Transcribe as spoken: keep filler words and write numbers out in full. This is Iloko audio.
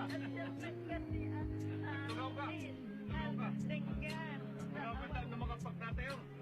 At siyempre, kasi, ah, ah, Tugaw ka. Please, Tugaw ka. Linggan. Tugaw ka, tayo na makapagtatayong.